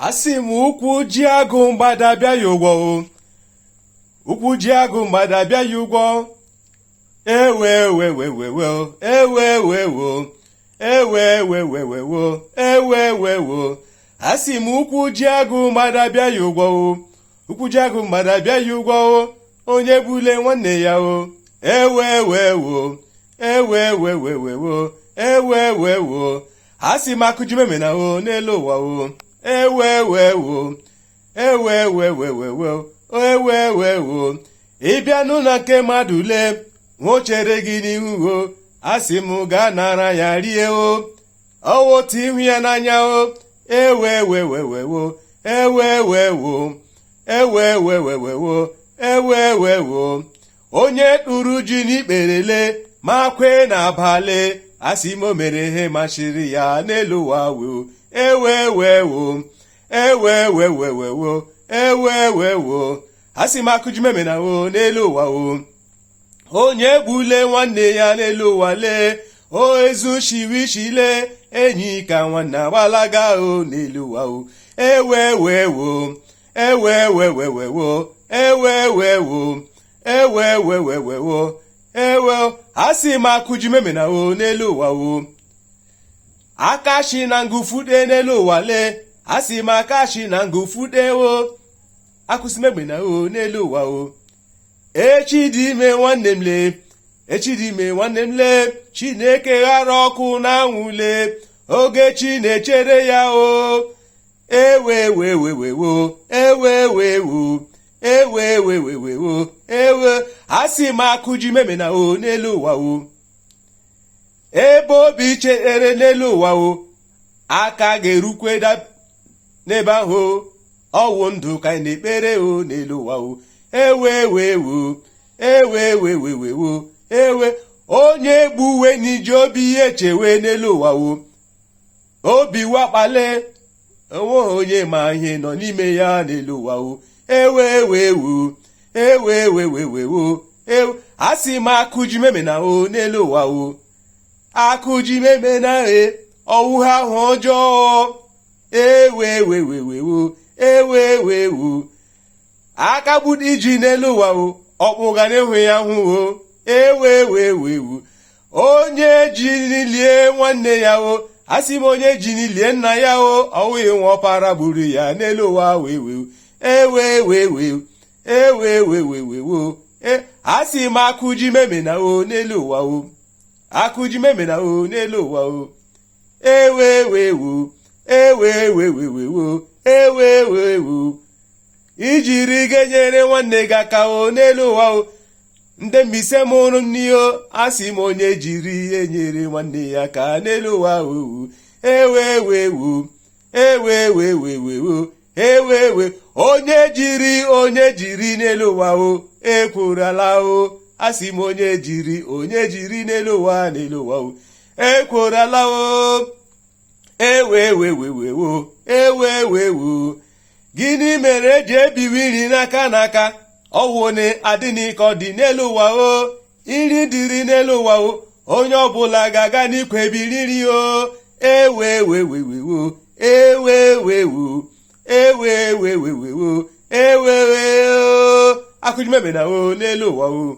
Asị m, ụkwụ ji agụ mgbada bịa ya ụgwọ o. Ụkwụ ji agụ mgbada bịa ya ụgwọ. Ewe ewe wewewe ewe ewe ewe ewe wewewo ewe ewe. Asị m, ụkwụ ji agụ mgbada bịa ya ụgwọ o. Ụkwụ ji agụ mgbada bịa ya ụgwọ o. Onye gbule nwanne ya o. Ewe ewe ewo ewe ewe wewewo ewe ewe wo. Asị m, akụjimemena o n'elu ụwa o. Ewe ewe ewo ewe ewe wewewo ewe ewe wo. Ịbịa n'ụlọ nke mmadụ, lee nwa o chere gị n'ihu o. Asị m, gaa nara ya rie o. Ọwụ otu ihu ya n'anya o. Ewe ewe wewewo ewe ewe wo ewe ewe wewewo ewe ewe wo. Onye kpụrụ ji n'ikperele ma kwee n'abalị, asị m, o mere ihe masịrị ya n'elu ụwa wo. Ewe ewe wo ewe ewe wewewo ewe ewe wo. Asị m, akụjimemena o n'elu ụwa o. Onye gbule nwanne ya n'elu ụwa, lee o ezu shiwishile enyi ka nwanne agbalaga o n'elu ụwa o. Ewe ewe wo ewe ewe wewewo ewe ewe wo ewe ewe wewewo ewe. Asị m, akụjimemena o n'elu ụwa o. Aka shi na ngụfude n'elu ụwa, lee. Asị m, aka shi na ngụfude o. Akwụsịmegbena o n'elu ụwa o. Echi dị ime nwanne m, lee. Echi dị ime nwanne m, lee. Chineke ghara ọkụ na anwụ, lee oge chi na-echere ya o. Ewe ewe wewewo ewe ewe wo ewe ewe wewewo ewe. Asị m, akụji memena o n'elu ụwa o. Ebe obi chere n'elu ụwa o, aka ga-erukwe n'ebe ahụ. Ọwụ ndụ ka anyị na-ekpere o n'elu ụwa o. Ewe ewe ewo ewe ewe wewewo ewe. Onye gbuwe n'iji obi ya echewe n'elu ụwa o. Obi wakpale onwe onye ma ihe nọ n'ime ya n'elu ụwa o. Ewe ewe ewo ewe ewe wewewo ewe. Asị m, akụji memena o n'elu ụwa o. Akụji memena e ọwụ ha ahụ ọjọọ. Ewe ewe wewewo ewe ewe ewo. Akagbudo iji n'elu ụwa o, ọkpụga na-ehụ ya hụ o. Ewe ewe ewe ewu. Onye ji lie nwanne ya o, asị m, onye ji lie nna ya o, ọwụghị nwa ọpara gburu ya n'elu ụwa wewe ewe ewe ewe ewe ewe wewewo. Asị m, akụji memena o n'elu ụwa o. Akụji memena o n'elu ụwa o. Ewe ewe ewu ewe ewe wewewo ewe ewe ewu. Ijiri ga-enyere nwanne gị aka o n'elu ụwa o. Ndị Mbaise mụrụ m n'ihe. Asị m, onye jiri ihe nyere nwanne ya aka n'elu ụwa owu ewe ewe ewu ewe ewe ewewewo ewe ewe. Onye jiri, onye jiri n'elu ụwa o, ekwurala o. Asị m, onye jiri, onye jiri n'elu ụwa, n'elu ụwa o, ekwurala o. Ewe ewe wewewo ewe ewe ewo. Gịnị mere eji ebiwe nri n'aka n'aka? Ọwụne adịnịka ọ dị n'elu ụwa o. Nri dịrị n'elu ụwa o, onye ọbụla ga-aga n'ikwe biri nri o. Ewe ewe wewewo ewe ewe ewo ewe ewe wewewo ewe ewe. Akụjimemena o n'elu ụwa o.